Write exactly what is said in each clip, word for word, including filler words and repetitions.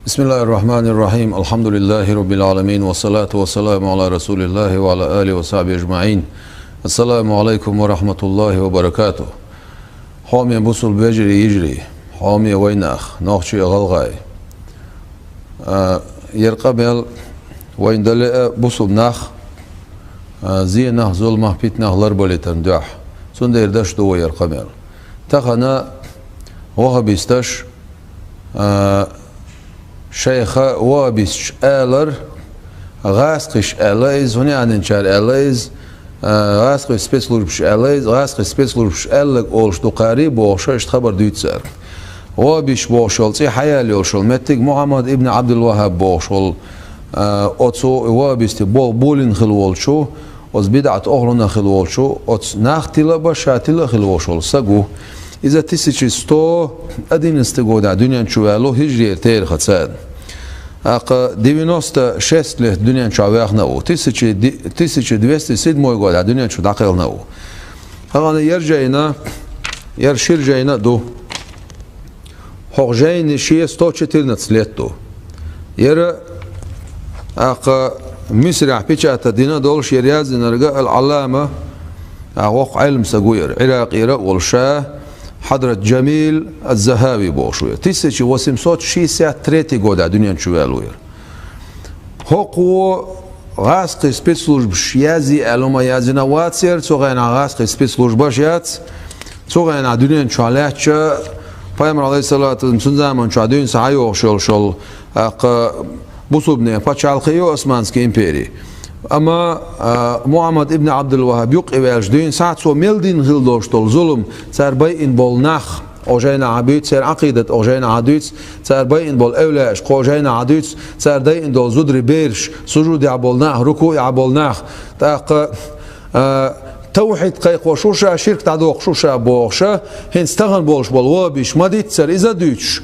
بسم الله الرحمن الرحيم. الحمد لله رب العالمين، والصلاة والسلام على رسول الله وعلى آله وصحبه أجمعين. السلام عليكم ورحمة الله وبركاته. Хьоме бусулба вежарий, йижарий, хьоме вайнах, нохчий, гӀалгӀай. А, ер къамел вайна дале а бусулба нах, а, зенах, зуламах, питанах ларбалийтан дуьхьа. Цундела деш ду вай ер къамел. Тахана вахабисташ, а, шайх вахабисташ алар, гӀазкхаша аьлла иза, хӀунда аьлча аьлла иза, а, гӀазкхий спецслужбаша аьлла иза, гӀазкхий спецслужбаша аьлларг олуш ду кхари бохуш, иштта хабар дуьйцу цара. Вахабисташ бохуш йолу цӀе хьаяьлла йолуш йолу меттиг Мухьаммад ибн Ӏабдул-ВаххӀаб бохуш волу, а, оцу вахабистийн болх болийна хилла волчу, оцу бидӀат охӀлунах хилла волчу, оцу нах тила а бан, ша тила а хилла волуш волу стаг ву. Иза тысяча сто одиннадцатый годехь дуьнен чу ваьлла ву хӀижрера терахьца. ТӀаккха девяносто шесть лет дуьнен чохь ваьхна а ву. Тысяча ди-, тысяча двести седьмой годехь дуьнен чу дӀакхелхина а ву. Хьалхана ер жайна, ер шира жайна а ду. ХӀокху жайни шен сто четырнадцать лет ду. Яра, тӀаккха, Мисрехь печатать дина долуш яра яздинарг ал-Ӏаллама, а, воккха Ӏелам стаг ву яра, Ӏиракъера а волуш, Хьадрат Джамил аз-ЗахӀави бохуш ву яра. Тысяча восемьсот шестьдесят третий годехь дуьнен чу ваьлла ву яра. ХӀокхо гӀазкхий спецслужбаш язъе аьлла ма яздина вац яра, цу хенахь гӀазкхий спецслужбаш яц, цу хенахь дуьнен чохь лаьттача, Пайхамар, Ӏалайхиссалату вассалам, цуьнан заман чохь дуьйна схьа йогӀуш йолуш йолу, тӀаккха, бусулбанийн пачхьалкх ю Османский импери. Амма, а, Мухьаммад ибн Ӏабдул-ВаххӀаб юккъе ваьлча дуьйна схьа цо мел дина хилла долуш долу зулам, цара байина болу нах, Кхо жайнахь дуьйцу, церан Ӏакъидат кхо жайнахь дуьйцу, цара байина болу эвлаяаш кхо жайнахь дуьйцу, цара дайина долу зударий бераш, сужудехь болу нах, рукуӀехь болу нах. ТӀаккха, а, тавхьид кхайкхош ву ша, ширк дӀадоккхуш ву ша бохуш, хӀинца тахана болуш болу ваххабисташ ма-диццара иза а дуьйцуш,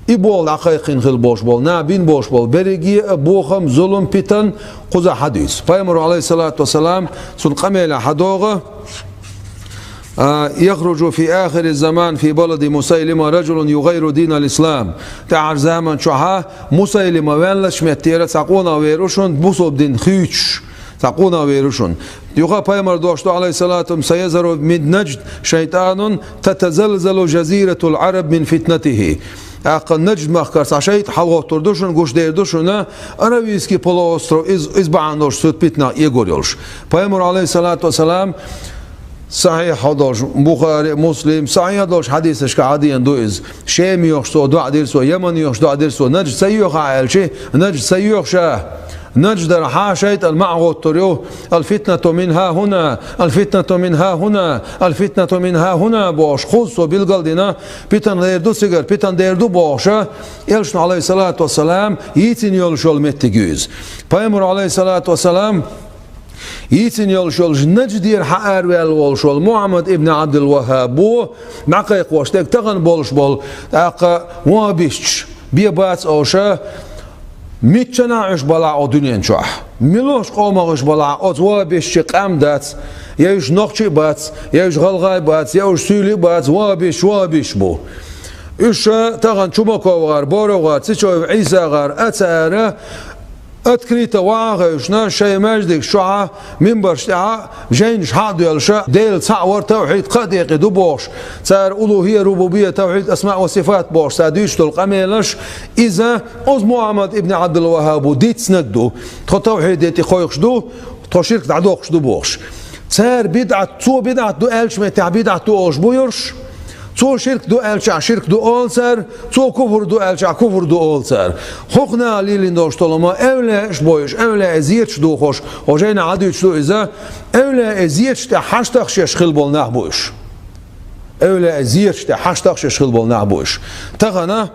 и болу дӀакхайкхина хилла болуш болу нах бина болуш болу берриге а бохам, зулам, питан кхузахь хьадуьйцу. Пайхамаро, Ӏалайхиссалату вассалам, цунна къамелехь хьадогӀу, а, «يخرج في آخر الزمان في بلد مسيلمة رجل يغير دين الإسلام». ТӀаьхьарчу заман чохь Мусайлима ваьллачу меттера цхьа къонах вер ву шуна, бусалба дин хуьйцуш, цхьа къонах вер ву шуна. Юха Пайхамар дош ду, Ӏалайхиссалату вассалам: «سيظهر من نجد شيطان تتزلزل جزيرة العرب من فتنته». ТӀаккха Наджд-махкара цхьа шайтӀа хьалагӀоттур ду шуна, гуш дер ду шуна, Аравийский полуостров из-, иза бахьана долуш цу питанах эгор йолуш. Пайхамар, Ӏалайхиссалату вассалам, сахьихь долуш, Бухари, Муслим, сахьихь долуш хьадисашка хьадеана ду иза. Шем йохуш цо доӀа дира цо, Яман йохуш доӀа дира цо, Наджд ца йоьху ахь аьлча, Наджд ца йоьху ша. Надждархьа шайтӀа маӀа гӀоттур ю. «الفتنة من ها هنا، الفتنة من ها هنا، الفتنة من ها هنا» бохуш, кхузза цо билгал а дина, питан дер ду цигара, питан дер ду бохуша, Элчано, Ӏалайхиссалату вассалам, йийцина йолуш йолу меттиг ю иза. Пайхамаро, Ӏалайхиссалату вассалам, йийцина йолуш йолуш Надждера хьаараваьлла волуш волу Мухьаммад ибн Ӏабдул-ВаххӀабо дӀакхайкхош дерг тахана болуш болу, тӀаккха ваххабисташ бен бац олуша, миччанахь уьш балахь оцу дуьнен чохь. Муьлхачу къомах уьш балахь, оцу ваххабистийн къам дац, я уьш нохчий а бац, я уьш гӀалгӀай а бац, я уьш суьйлий а бац, ваххабисташ, ваххабисташ бу. Уьш тахана Чумаков гӀар, Боров гӀар, Цечоев Ӏийса гӀар, а цара открыто ваха а хевшина, шайн маьждигаш чохь, минбарш тӀехь жайнаш хьа а доьллуша, Дела цхьаъ вар, тавхьид кхаа декъе ду бохуш, цара улухӀия, рубубия, тавхьид асмаъ ва сифат бохуш, цара дуьйцуш долу къамелаш, иза оцу Мухьаммад ибн Ӏабдул-ВаххӀабо дийцинарг ду, тхо тавхьиде тӀе кхойкхуш ду, тхо ширк дӀадоккхуш ду бохуш. Цара бидӀат, цо бидӀат ду аьллачу меттехь бидӀат ду олуш бу уьш, цо ширк ду аьллачохь ширк ду олу цара, цо куфр ду аьллачохь куфр ду олу цара. ХӀокху наха лелийна долуш долу ма эвлаяаш бу уьш, эвлаяийн зераш дохош, хӀокху жайнахь хьадуьйцуш ду иза, эвлаяийн зераш тӀехь хьаштагӀаш еш хилла болу нах бу уьш. Эвлаяийн зераш тӀехь хьаштагӀаш еш хилла болу нах бу уьш. Тахана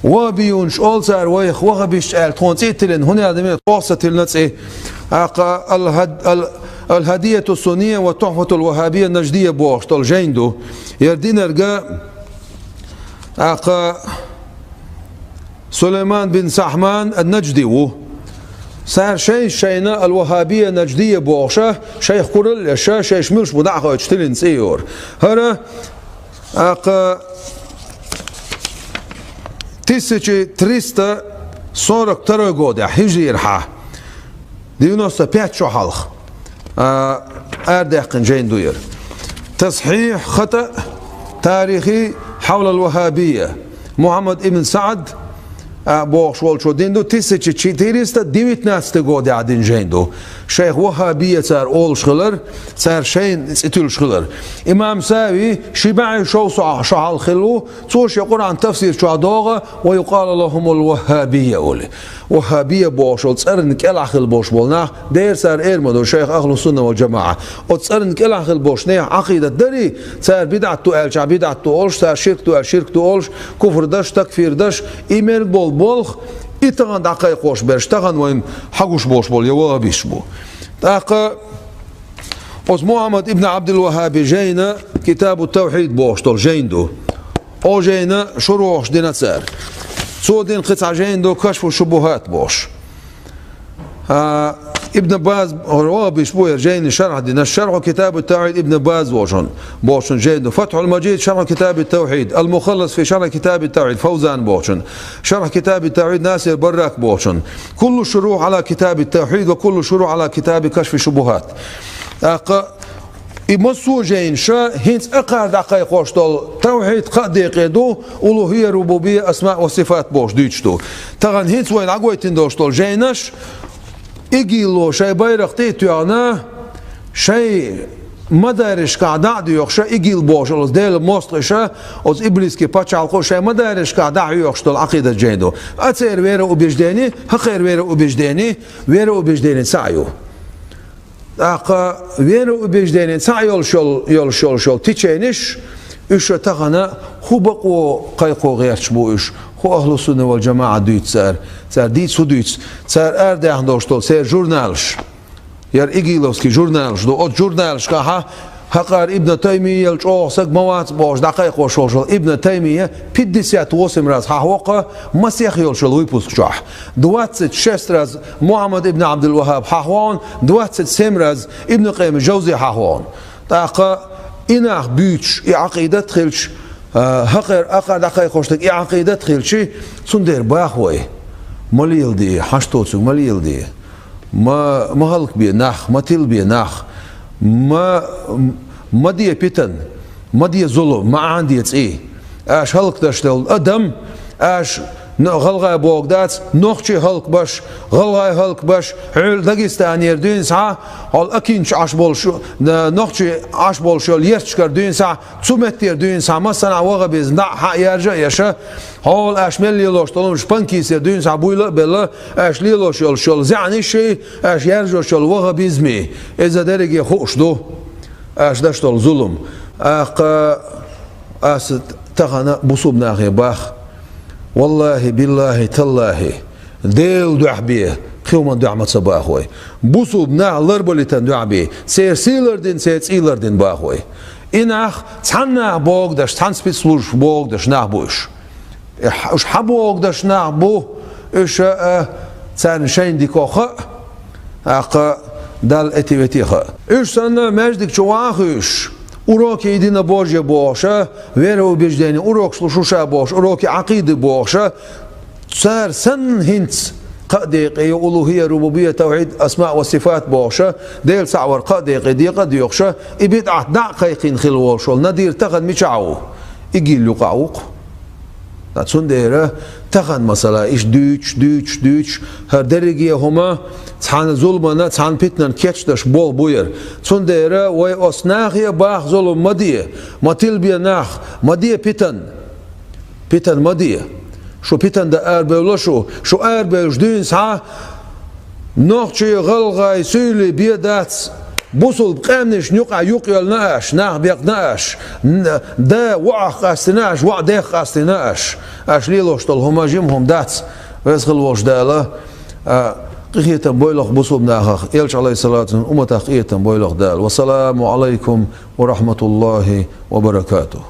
ваххабиюнаш олу цара вайх, ваххабисташ аьлла тхуна цӀе а тиллина, хӀунда аьлла дан мега тхох ца тиллина цӀе. ТӀаккха ал-хӀад-, ал-, «الهدية السنية وتحفة الوهابية النجدية» бохуш долу жайна ду. Яра динарг, тӀаккха, Сулайман бин Сахьман ан-Наджди ву. Цара шайна-шайна ал-Ваххабия Надждия бохуша, шайх куралла а эша, шайш муьлш бу дӀа а хойтуш тиллина цӀе йора. ХӀара, тӀаккха, Тысяча триста сорок второй годехь, хьижрийрхьа, девяносто пять шо хьалха, а, арадаьккхина жайна ду яра. «Тасхьихь хатаъ тарихи хьавлал ваххабия». Мухьаммад ибн Саад, а, бохуш волчо дина ду, тысяча четыреста девятнадцатый годехь дина жайна ду. Шайх ваххабия цара олуш хилар, цара шайна цӀе туьллуш хилар. Имам Сави ши бӀе шовзткъа шо хьалха хилла ву, цо шен Къуръан тафсир чохь догӀу: «Ва юкъалу лахумул ваххабия», олий. Ваххабия бохуш волу цӀарна кӀелахь хилла болуш болу нах, дера цара эр ма ду шайх ахлу сунна вал джамаӀа. Оцу цӀарна кӀелахь хилла болуш нехан Ӏакъидат дарий, цара бидӀат ду аьлча, бидӀат ду олуш, цара ширк ду аьлча, ширк ду олуш, куфр даш, такфир даш, и мел болу болх, и тахана дӀакхайкхош берш, тахана вайна хьагуш болуш болу я ваххабисташ бу. ТӀаккха оцу Мухьаммад ибн Абдул-Ваххаби жайна Китабу Тавхьид бохуш долу жайна ду. О жайна шурухаш дина цара. Цо дина кхин цхьа жайна ду Кашфу Шубухат бохуш. А, Ибн Баз, ваххабиш бу яра жайна шархь дина, Шарху Китабу Тавхьид Ибн Баз бохуш, бохуш жайна ду. Фатхул Маджид, Шарху Китаби Тавхьид, Ал-Мухаллас фи Шархи Китаби Тавхьид, Фавзан бохуш. Шарху Китаби Тавхьид, Насир Баррак бохуш. Куллу шурух ала Китаби Тавхьид ва куллу шурух ала Китаби Кашфи Шубухат. ТӀаккха и массо а жайнаша хӀинца акхар дӀакхайкхош долу тавхьид кхаа декъе ду, улухӀия, рубубия, асмаъ ва сифат бохуш дуьйцуш ду. Тахана хӀинца вайна дӀагойтина долуш долу жайнаш, ИГИЛо шайн байракх тӀе а тоьхна, шайн мадаришкахь дӀа а доьхуш, ИГИЛ бохуш оцу Делан мостагӀаша, оцу иблисский пачхьалкхо шайн мадаришкахь дӀа а хьоьхуш долу Ӏакъидат жайна ду. А церан вероубеждение, хӀокхеран вероубеждение, вероубеждение цхьаъ ю. ТӀаккха вероубеждение цхьаъ йолуш йолу, йолуш йолуш йолу теченеш, уьш ша тахана хӀун бакъо кхайкхо гӀерташ бу уьш, хӀун ахлу сунна вал джамаӀа дуьйцу цара, цара дийца хӀун дуьйцу, цара арадаьхна долуш долу церан журналаш, яра игиловский журналаш ду, оцу журналашкахьа хӀокхара Ибн Таймиял чӀогӀа саг ма вац бохуш дӀакхайкхош волуш волу Ибн Таймия пятьдесят восемь раз хьахьокху масех йолуш йолу выпуск чохь. Двадцать шесть раз Мухьаммад ибн Абдул-Ваххаб хьахвогӀун, двадцать семь раз Ибн Къайим Жавзи хьахвогӀун. ТӀаккха и нах буьйцуш, и Ӏакъидат хилча, а, хӀокхара, хӀокхара дӀакхайкхош дерг и Ӏакъидат хилча, цундела баха вай: ма леладе, хьашт доцург ма леладе, ма, ма хӀаллакбе нах, ма тилбе нах, ма, ма де питан, ма де зулам, ма Ӏанаде цӀий. Аша хӀаллакдеш долу адам, аша но-, гӀалгӀай бохург дац, нохчий хӀаллакбеш, гӀалгӀай хӀаллакбеш, хьуьлла Дагестанера дуьйна схьа, хьол Акинчу Ӏаш болуш, н-, нохчий Ӏаш болуш йолу ерташкара дуьйна схьа, цу меттера дуьйна схьа, массанхьа ваххабизм дӀа а хьа яржа а еша, хьол аша мел лелош долу хӀумаш Панкисера дуьйна схьа буйла а белла, аша лелош йолуш йолу зеӀанаш а, аша яржош йолу ваххабизм а, иза дерриге хууш ду. Аша деш долу зулам. ТӀаккха аса тахана бусулба нахе бах: валлахӀи, биллахӀи, таллахӀи, Делан дуьхьа бен, кхин хӀуманна дуьхьа ма ца баха вай. Бусулба нах ларбалийтан дуьхьа бен, церан сий лардина, церан цӀий лардина баха вай. И нах цхьана нах богадеш, цхьана спецслужбаш богадеш нах бу уьш. Э, хьа-, уьш хьан богадеш нах бу, уьш, а, царна шайна дика хаьа, тӀаккха Далла эти-вети хаьа. Уьш санна маьждиг чу ван а хуьйшуш, уроки единобожия бохуш а, вероубеждения урокаш луш шу ша бохуш, уроки Ӏакъиды бохуш а, цара санна хӀинца кхаа декъе ю улухӀия, рубубия, тавхьид, асмаъ ва сифат бохуш а, Дела цхьаъ вар кхаа декъе декъа а доьхуш а, и бидӀат дӀа а кхайкхийна хилла волуш волу Надир тахана мичахь ву? ИГИЛ юкъахь ву-кх. Ткъа цундела тахана, масала, иштта дуьйцуш, дуьйцуш, дуьйцуш, хӀара дерриге а хӀума цхьана зуламана, цхьана питанан кечдеш болх бу яра. Цундела вай оцу нахе а баха зулам ма де, ма тилбе нах, ма де питан. Питан ма де. Шу питан дан арабевлла шу, шу арабевллачу дуьйна схьа, нохчий, гӀалгӀай, суьйлий бен дац, бусулба къаьмнашна юкъахь юкъ йоьллина аш, нах бекъна аш, н-, да воӀах къастийна аш, воӀ дех къастийна аш, аш лелош долу хӀума жима хӀума дац. Веза хила волчу Дала, а, къинхетам бойла-кх бусулба нахах, Элча, Ӏалайхиссалату вассалам, умматах къинхетам бойла-кх Дала. Вассаламу Ӏалайкум ва рахьматуллахӀи ва баракатухӀ.